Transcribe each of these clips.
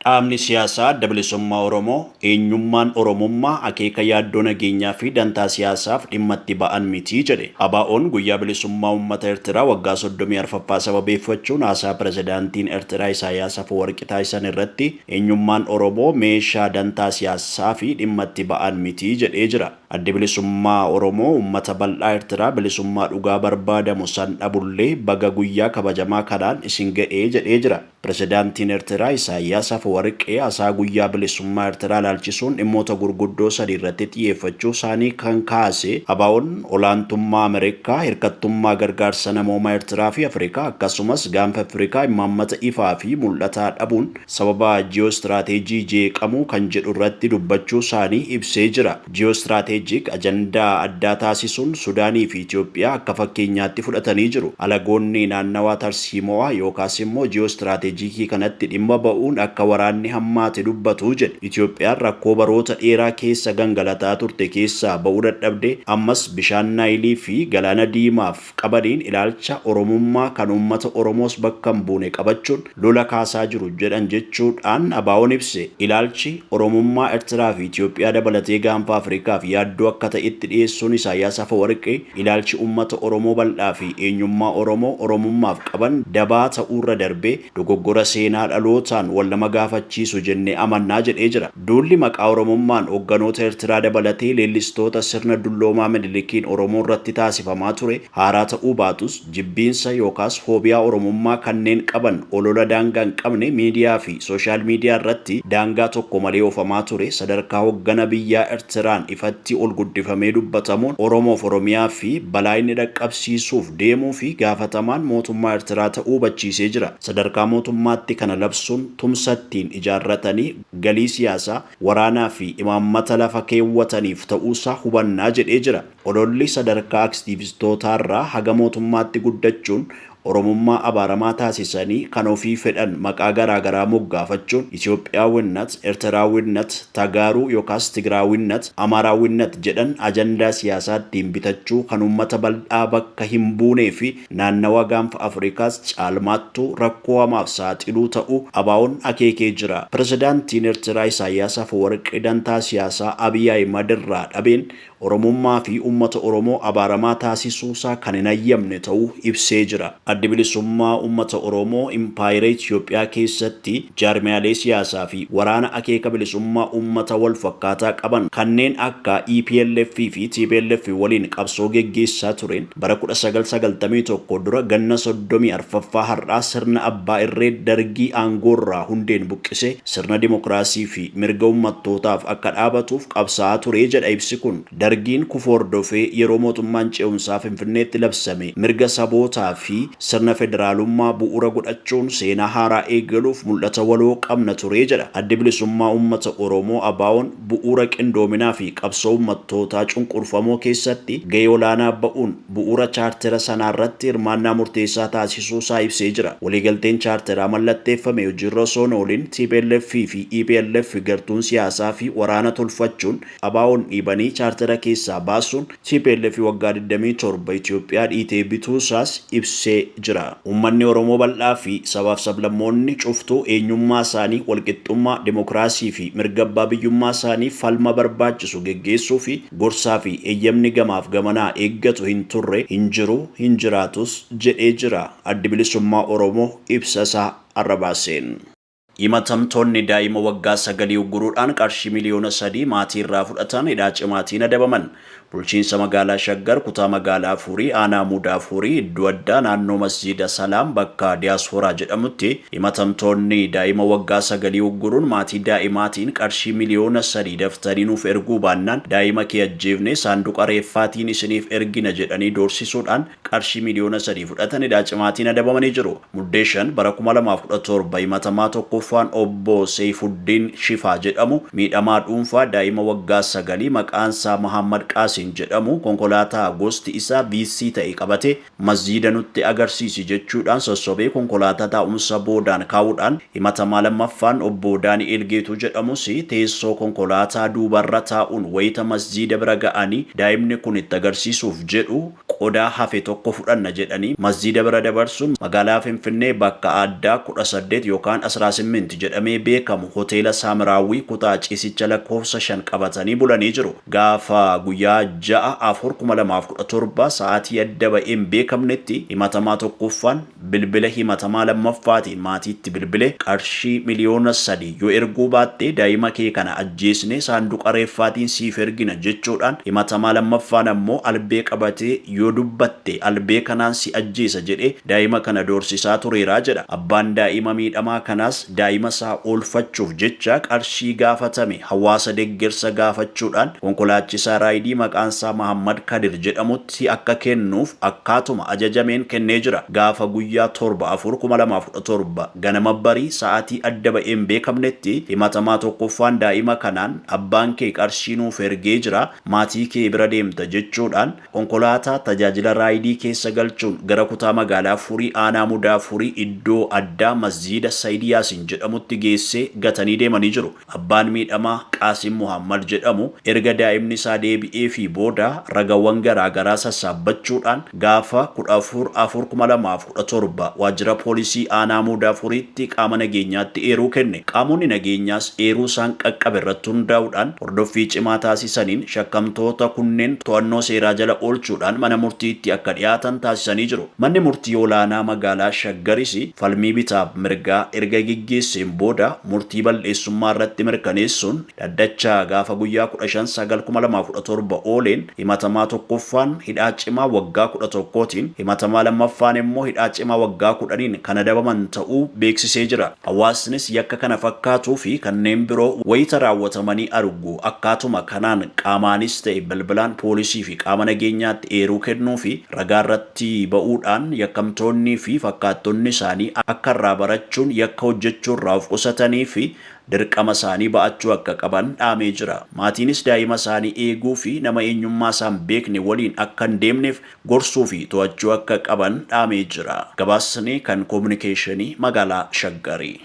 Dhaabni siyaasaa Adda Bilisummaa Oromoo eenyummaan Oromummaa akeeka yaaddoo nageenyaa fi dantaa siyaasaaf dhimma itti ba'an miti jedhe. ABO'n guyyaa bilisummaa uummata Ertiraa waggaa 34ffaa sababeeffachuun haasaa pirezidaantiin Ertiraa Isaayaas Afawarqi taasisan irratti eenyummaan Oromoo meeshaa dantaa siyaasaa fi dhimma itti ba'an miti jedhee jira. Addi Bilisummaa Oromoo uummata bal'aa Ertiraa bilisummaa dhugaa barbaadamu san dhabullee baga guyyaa kabajamaa kanaan isin ga'ee jedhee jira. Pirezidaantiin Ertiraa Isaayyaas Afawarqi haasaa guyyaa bilisummaa Ertiraa ilaalchisuun dhimmoota gurguddoo sadii irratti xiyyeeffachuu isaanii kan kaase ABO'n olaantummaa Ameerikaa, hirkattummaa gargaarsa namoomaa Ertiraa fi Afrikaa akkasumas gaanfa Afrikaa imaammata ifaa fi mul'ataa dhabuun sababa ji'oostiraateejii jeeqamuu kan jedhu irratti dubbachuu isaanii ibsee jira. Ji'oostiraateejik ajandaa addaa taasisuun Sudaanii fi Itoophiyaa akka fakkeenyaatti fudhatanii jiru. Alagoonni naannawaa tarsiimo'aa yookaas immoo ji'oostiraateejikii kanatti dhimma ba'uun akka waraanni hammaate dubbatu jedhe. Itoophiyaan rakkoo baroota dheeraa keessa gangalataa turte keessaa ba'uu dadhabde ammas bishaan Naayilii fi galaana Diimaaf qabaniin ilaalcha Oromummaa kan uummata Oromoos bakka hin buune qabachuun lola kaasaa jiru jedhan jechuudhaan ABO'n ibse. Ilaalchi Oromummaa Ertiraa fi Itoophiyaa dabalatee gaanfa Afrikaaf yaaddoo akka ta'etti dhiyeessuun Isaayyaas Afawarqi ilaalchi uummata Oromoo bal'aa fi eenyummaa Oromoo Oromummaaf qaban dabaa ta'uurra darbee dogoggora seenaa dhalootaan wal nama gaafachiisu jennee amannaa jedhee jira. Duulli maqaa Oromummaan hoogganoota Ertiraa dabalatee leellistoota sirna dulloomaa Minilikiin Oromoo irratti taasifamaa ture haaraa ta'uu baatus jibbiinsa yookaas foobiyaa Oromummaa kanneen qaban olola daangaa hin qabne miidiyaa fi sooshaal miidiyaa irratti daangaa tokko malee oofamaa ture sadarkaa hooggana biyyaa Ertiraan ifatti ol guddifamee dubbatamuun Oromoof Oromiyaa fi balaa inni dhaqqabsiisuuf deemuu fi gaafatamaan mootummaa Ertiraa ta'uu hubachiisee jira. Sadarkaa mootummaatti kana labsuun tumsa ittiin ijaarratanii galii siyaasaa, waraanaa fi imaammata lafa keewwataniif ta'uusaa hubannaa jedhee jira. Ololli sadarkaa aktiivistootaarraa haga mootummaatti guddachuun Oromummaa abaaramaa taasisanii kan ofii fedhan maqaa garaagaraa moggaafachuun Itoophiyaawwinnat, Ertiraawwinnat, Tagaaruu yookaas Tigraawwinnat, Amaaraawwinnat jedhan ajandaa siyaasaa ittiin bitachuu kan uummata bal'aa bakka hin buunee fi naannawa gaanfa Afrikaas caalmaattuu rakkoo hamaaf saaxiluu ta'uu ABO'n akeekee jira. Pirezidaantiin Ertiraa Isaayyaas Afawarqi dantaa siyaasaa Abiy Ahimad irraa dhabeen Oromummaa fi uummata Oromoo abaaramaa taasisuusaa kan hin hayyamne ta'uu ibsee jira. Addi Bilisummaa Uummata Oromoo Impaayera Itoophiyaa keessatti jaarmiyaalee siyaasaa fi waraana akeeka bilisummaa uummata wal fakkaataa qaban kanneen akka EPLF fi TPLF waliin qabsoo geggeessaa tureen bara 1991 dura ganna 34ffaa har'aa sirna abbaa irree Dargii aangoorraa hundeen buqqisee sirna dimokiraasii fi mirga uummattootaaf akka dhaabatuuf qabsaa'aa ture jedha ibsi kun. Dargiin kufuu hordofee yeroo mootummaan ce'umsaa Finfinneetti labsame mirga sabootaa fi sirna federaalummaa bu'uura godhachuun seenaa haaraa eegaluuf mul'ata waloo qabna ture jedha. Addi Bilisummaa Uummata Oromoo ABO'n bu'uura qindoominaa fi qabsoo uummattootaa cunqurfamoo keessatti gahee olaanaa ba'uun bu'uura chaartera sanaarratti hirmaannaa murteessaa taasisuu isaa ibsee jira. Waliigalteen chaarteraa mallatteeffame hojiirra osoo hin oolin TPLF fi EPLF gartuun siyaasaa fi waraana tolfachuun ABO'n dhiibanii chaartera keessaa baasuun TPLF waggaa 27 Itoophiyaa dhiitee bituusaas ibsee jira. Uummanni Oromoo bal'aa fi sabaaf sablammoonni cuftuu eenyummaa isaanii walqixxummaa, dimokiraasii fi mirga abbaa biyyummaa isaanii falma barbaachisu geggeessuu fi gorsaa fi eeyyamni gamaaf gamanaa eeggatu hin turre, hin jiru, hin jiraatus jedhee jira. Addi Bilisummaa Oromoo ibsa isaa har'a baaseen. Himatamtoonni daa'ima waggaa 9 ugguruudhaan qarshii miliyoona 3 maatii irraa fudhatan hidhaa cimaatiin adabaman. Bulchiinsa magaalaa Shaggar kutaa magaalaa Furii aanaa Muudaa Furii iddoo addaa naannoo Masjiida Salaam bakka Diyaaspooraa jedhamutti himatamtoonni daa'ima waggaa 9 ugguruun maatii daa'imaatiin qarshii miliyoona 3 daftanii nuuf erguu baannaan daa'ima kee ajjeefnee saanduqa reeffaatiin isiniif ergina jedhanii doorsisuudhaan qarshii miliyoona 3 fudhatan hidhaa cimaatiin adabamanii jiru. Muddee 5 bara 2017 himatamaa tokkoffaan obbo Seeyfuddiin Shifaa jedhamu miidhamaa dhuunfaa daa'ima waggaa 9 maqaan isaa Mahammad Qaasim Yaasin jedhamu konkolaataa gosti isaa VC ta'e qabate masjiida nutti agarsiisi jechuudhaan sossobee konkolaataa taa'umsa boodaan kaa'uudhaan, himatamaa lammaffaan obbo Daani'el Geetuu jedhamus teessoo konkolaataa duubarra taa'uun wayita masjiida bira ga'anii daa'imni kun itti agarsiisuuf jedhu qodaa hafe tokko fudhanna jedhanii masjiida bira dabarsuun magaalaa Finfinnee bakka addaa 18 yookaan 18 jedhamee beekamu hoteela Saamiraawwii kutaa ciisicha lakkoofsa 5 qabatanii bulanii jiru. Gaafa guyyaa 6/4/2017 sa'aatii adda ba'een beekamnetti himatamaa tokkoffaan bilbila himatamaa lammaffaatiin maatiitti bilbile qarshii 3 miliyoona yoo erguu baatte daa'ima kee kana ajjeesne saanduqa reeffaatiin siif ergina jechuudhaan, himatamaa lammaffaan ammoo albee qabatee yoo dubbatte albee kanaan si ajjeesa jedhee daa'ima kana doorsisaa tureeraa jedha. Abbaan daa'ima miidhamaa kanaas daa'ima isaa oolfachuuf jecha qarshii gaafatame hawaasa deeggarsa gaafachuudhaan konkolaachisaa raayidii maqaan isaa Mahammad Kadir jedhamutti akka kennuuf akkaatuma ajajameen kennee jira. Gaafa guyyaa 7/4/2017 ganama barii sa'aatii adda ba'een beekamnetti himatamaa tokkoffaan daa'ima kanaan abbaan kee qarshii nuuf ergee jira, maatii kee bira deemta jechuudhaan konkolaataa tajaajila raayidii keessa galchuun gara kutaa magaalaa Furii, aanaa Mudaa Furii, iddoo addaa masjiida Sayid Yaasin jedhamutti geessee gatanii deemanii jiru. Abbaan miidhamaa Qaasim Muhammad jedhamu erga daa'imni isaa deebi'ee fi booda ragawwan garaa garaa sassaabbachuudhaan gaafa 14/4/2017 waajjira poolisii aanaa Mudaa Furiitti qaama nageenyaatti eeruu kenne. Qaamonni nageenyaas eeruu isaan qaqqabe irratti hundaa'uudhaan hordoffii cimaa taasisaniin shakkamtoota kunneen to'annoo seeraa jala oolchuudhaan mana murtiitti akka dhiyaatan taasisanii jiru. Manni murtii olaanaa magaalaa Shaggaris falmii bitaaf mirgaa erga geggeesseen booda murtii bal'eessummaa irratti mirkaneessuun dhaddacha gaafa guyyaa 15/9/2017 ooleen himatamaa tokkoffaan hidhaa cimaa waggaa 11tiin, himatamaa lammaffaan immoo hidhaa cimaa waggaa 10n kan adabaman ta'uu beeksisee jira. Hawaasnis yakka kana fakkaatuu fi kanneen biroo wayita raawwatamanii argu akkaatuma kanaan qaamaanis ta'e bilbilaan poolisii fi qaama nageenyaatti eeruu kennuu fi ragaa irratti ba'uudhaan yakkamtoonnii fi fakkaattonni isaanii akka irraa barachuun yakka hojjechuu irraa of qusatanii fi dirqama isaanii ba'achuu akka qaban dhaamee jira. Maatiinis daa'ima isaanii eeguu fi nama eenyummaa isaan beekne waliin akka hin deemneef gorsuu fi to'achuu akka qaban dhaamee jira. Gabaasni kan koominikeeshinii magaalaa Shaggarii.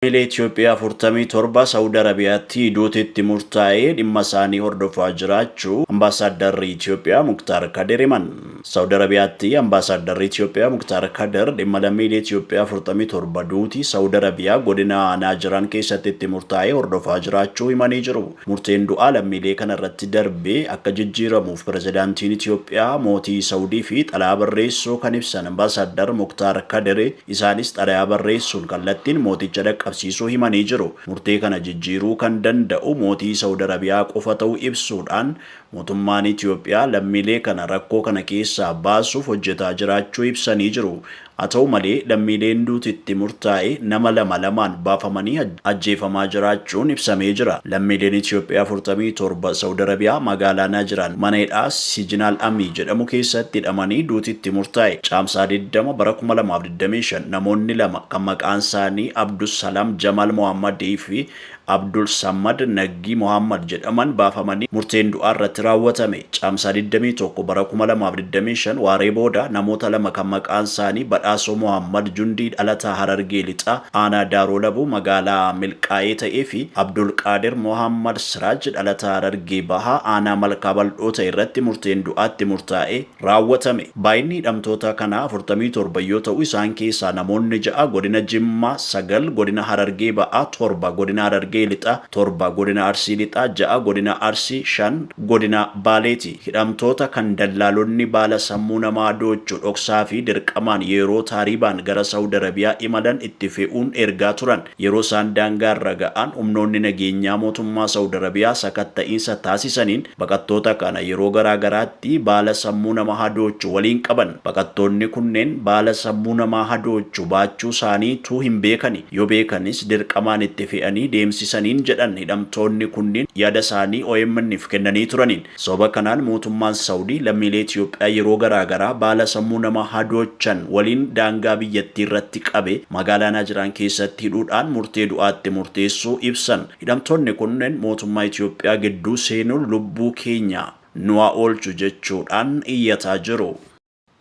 Lammiilee Itoophiyaa 47 Saawud Arabiyaatti duutitti murtaa'ee dhimma isaanii hordofaa jiraachuu Ambaasaaddarri Itoophiyaa Muktaar Kadir himan. Saawud Arabiyaatti Ambaasaaddarri Itoophiyaa Muktaar Kadir dhimma lammiilee Itoophiyaa 47 duutii Saawud Arabiyaa godina Naajiraan keessatti itti murtaa'ee hordofaa jiraachuu himanii jiru. Murteen du'aa lammiilee kana irratti darbee akka jijjiiramuuf pirezidaantiin Itoophiyaa mootii Saawudii fi xalayaa barreessuu kan ibsan Ambaasaadдар Muktaar Kadir, isaanis xalayaa barreessuun kallattiin mooticha dhaqqabsiisuu himanii jiru. Murtee kana jijjiiruu kan danda'u mootii Saawud Arabiyaa qofa ta'uu ibsuudhaan mootummaan Itoophiyaa lammiilee kana rakkoo kana keessaa baasuuf hojjetaa jiraachuu ibsanii jiru. Haa ta'u malee, lammiileen duutitti murtaa'e nama lama lamaan baafamanii ajjeefamaa jiraachuun ibsamee jira. Lammiileen Itoophiyaa 47 Saawud Arabiyaa magaalaa Naajiraan mana hidhaa Sijinaal Amii jedhamu keessatti hidhamanii duutitti murtaa'e. Caamsaa 20 bara 2025 namoonni lama kan maqaan isaanii Abdus Salaam Jamal Mohammadii fi Abdul Samad Naggii Mohammad jedhaman baafamanii murteen du'aa irratti raawwatame. Caamsaa 21 bara 2025 waaree booda namoota lama kan maqaan isaanii Badhaasoo Mohammad Jundii, dhalataa Harargee Lixaa aanaa Daaroo Labuu magaalaa Milqaa'ee ta'ee fi Abdul Qaadir Mohammad Siraaj, dhalataa Harargee Bahaa aanaa Malkaa Bal'oo ta'e irratti murteen du'aatti murtaa'ee raawwatame. Baay'inni hidhamtoota kanaa 47 yoo ta'u, isaan keessaa namoonni 6 godina Jimmaa, 9 godina Harargee Ba'aa, 7 godina Harargee Lixaa, 7 godina Arsii Lixaa, 6 godina Arsii, 5 godina Baaleeti. Hidhamtoota kan dallaalonni baala sammuu namaa doochu dhoksaa fi dirqamaan yeroo taariibaan gara Saawud Arabiyaa imalan itti fe'uun ergaa turan. Yeroo isaan daangaarra ga'an humnoonni nageenyaa mootummaa Saawud Arabiyaa sakatta'iinsa taasisaniin baqattoota kana yeroo garaa garaatti baala sammuu nama hadoochu waliin qaban. Baqattoonni kunneen baala sammuu namaa hadoochu baachuu isaaniitu hin beekani. Yoo beekanis dirqamaan itti fe'anii deemsisaniin jedhan hidhamtoonni kunneen yaada isaanii OMN'if kennanii turaniin. Sababa kanaan mootummaan Saawudii lammiilee Itoophiyaa yeroo garaa garaa baala sammuu nama hadoochan waliin daangaa biyyattii irratti qabe magaalaa Naajiraan keessatti hidhuudhaan murtee du'aatti murteessuu ibsan. Hidhamtoonni kunneen mootummaa Itoophiyaa gidduu seenuun lubbuu keenya nu haa oolchu jechuudhaan iyyataa jiru.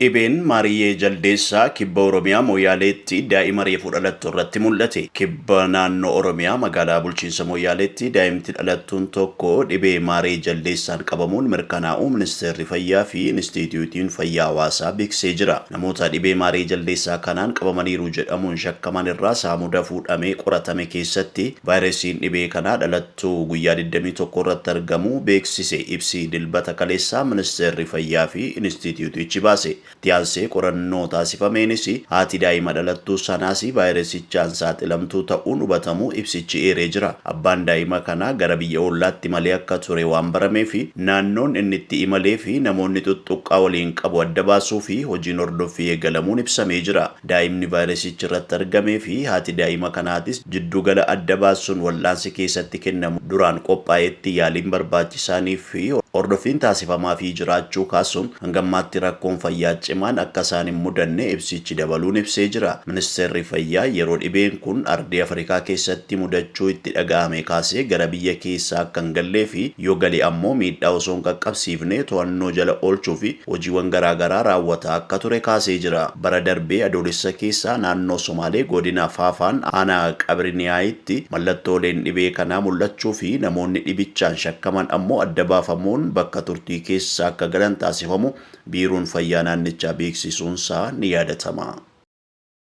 Dhibeen Maariyyee Jaldeessaa kibba Oromiyaa Mooyaaleetti daa'ima reefuu dhalattu irratti mul'ate. Kibba naannoo Oromiyaa magaalaa bulchiinsa Mooyaaleetti daa'imti dhalattuun tokko dhibee Maaree Jaldeessaan qabamuun mirkanaa'uu Ministeerri Fayyaa fi Inistiitiyuutiin Fayyaa Hawaasaa beeksisee jira. Namoota dhibee Maaree Jaldeessaa kanaan qabamaniiru jedhamuun shakkaman irraa saamuda fuudhamee qoratame keessatti vaayirasiin dhibee kanaa dhalattuu guyyaa 21 irratti argamuu beeksise ibsi Dilbata kaleessaa Ministeerri Fayyaa fi Inistiitiyuutichi baase. Itti aansee qorannoo taasifameenis haati daa'ima dhalattuu sanaas vaayirasichaan saaxilamtuu ta'uun hubatamuu ibsichi eeree jira. Abbaan daa'ima kanaa gara biyya ollaatti imalee akka ture waan barameef naannoon inni itti imalee fi namoonni tuttuqqaa waliin qabu adda baasuu fi hojiin hordoffii eegalamuun ibsamee jira. Daa'imni vaayirasichi irratti argamee fi haati daa'ima kanaatis jiddugala adda baasuun wal'aansi keessatti kennamu duraan qophaa'etti yaaliin barbaachisaanii fi hordoffiin taasifamaafii jiraachuu kaasuun hanga ammaatti rakkoon fayyaa cimaan akka isaan hin mudanne ibsichi dabaluun ibsee jira. Ministeerri fayyaa yeroo dhibeen kun ardii Afrikaa keessatti mudachuu itti dhaga'ame kaasee gara biyya keessaa akka hin gallee fi yoo gale ammoo miidhaa osoo hin qaqqabsiifne to'annoo jala oolchuu fi hojiiwwan garaagaraa raawwataa akka ture kaasee jira. Bara darbee Adoolessa keessa naannoo Somaalee godina Faafaan aanaa Qabriniyaayitti mallattooleen dhibee kanaa mul'achuu fi namoonni dhibichaan shakkaman ammoo adda baafamuun bakka turtii keessa akka galan taasifamu biiroon fayyaa naannichaa beeksisuunsaa ni yaadatama.